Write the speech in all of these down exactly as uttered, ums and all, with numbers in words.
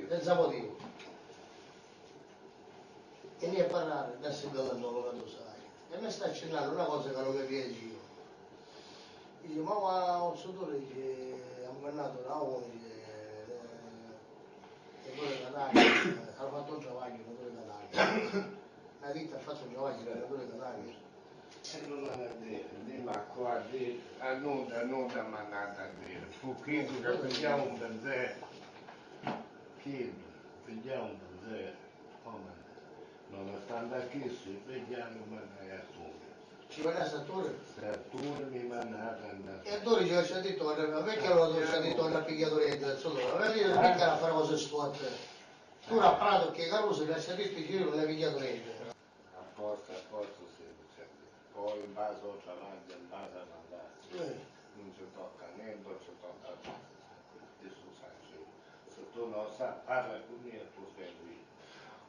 Pensavo di. E ni a parrari da sti galantola ca tu sai. E mi sta accinnannu na cosa ca nun mi piaci. Dici, ma va, un suduri, dici, ha mannato da uno, dici, eh, e pure Catania, ha fatto un travaglio, pure Catania. Na ditta ha fatto un travaglio, pure Catania. E nun m'ha a diri, dimmi a cu a diri, a nudda, a nudda m'ha a diri. Fu chiddu ca pigghiau un benzè. Chiddu pigghiau un benzè. Comu? Nonostanti a chissu, pigghiau e mannai a Turi. Ci voli a Turi? A Turi mi mannai a andari. E Turi ci avessi dittu, guarda, perché allora tu ci hai ditto non ha pigliato niente, insomma, perché io non mi a fare cose sporche. Tu a Prato che Caruso mi ha detto che io non hai pigliato niente. Apposta, apposta, sì, certu. Poi in base al travaggio, in base a mandare. Eh. Non ci tocca niente, non ci tocca niente. Gesù sa chi. Se tu non sai, parla con me e tu sei lì.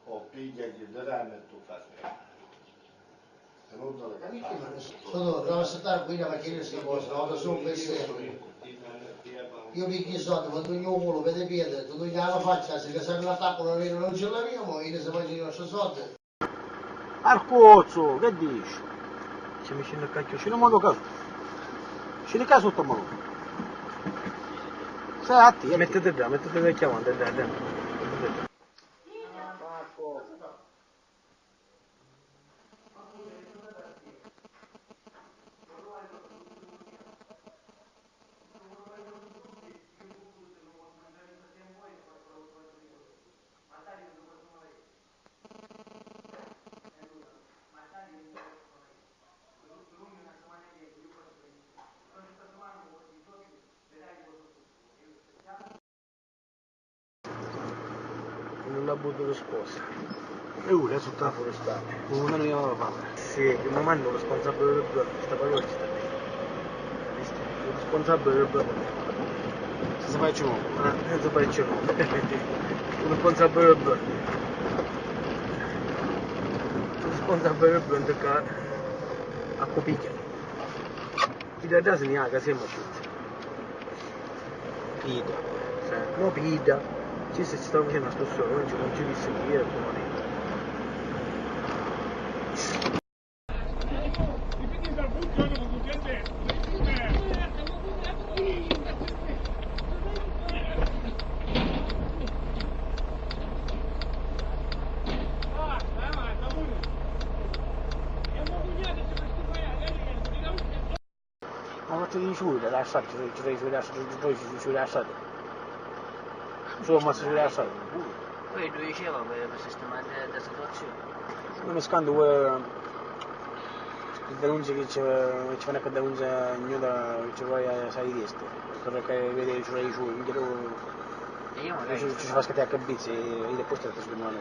O piglia gli drammi e tu fai sempre. Sono, non aspettare qui la macchina sta cosa, ora sono queste. Io piglio i soldi, ma tu ognuno vede piede, tu gli la faccia, se che serve l'attacco, non c'è la mia, ma io se faccio i nostri soldi. Arcuozzu, che dici? Ci mi scinni a cacchio, scinni un modo caso. Scinni caso tutto modo. Stai a te, mettiti là, mettiti vecchio avanti, dai, dai. Non ha avuto risposta. E ora è sotto la forestale. Come non gli aveva fatto? Sì, che mi manda lo sponsor per il blog, sta parola ci sta. Responsabile del blog. Se si fa ciò. Eh, se si fa ciò. Responsabile del blog. Responsabile del blog che a copiglia. Chi da dà se ne ha, che siamo sciuti. Pida. Sì. No pida. Ci si sta facendo sto solo, non ci, non ci disse chi è, come. Ma non ti dici lui, la strada, ci sono, ci sono i suoi lasciati, ci sono i suoi lasciati. Insomma, si lasciati. Poi lui diceva per, per sistemare la situazione. Non mi scanto, eh, denunce che ci, ci fanno a denunce ognuno che ci vuole, eh, sai di questo. Perché vede, ci vuole i suoi, minchia, tu, e io magari ci, ci fa scattare a capizzi e io depois ti sto sgrimando.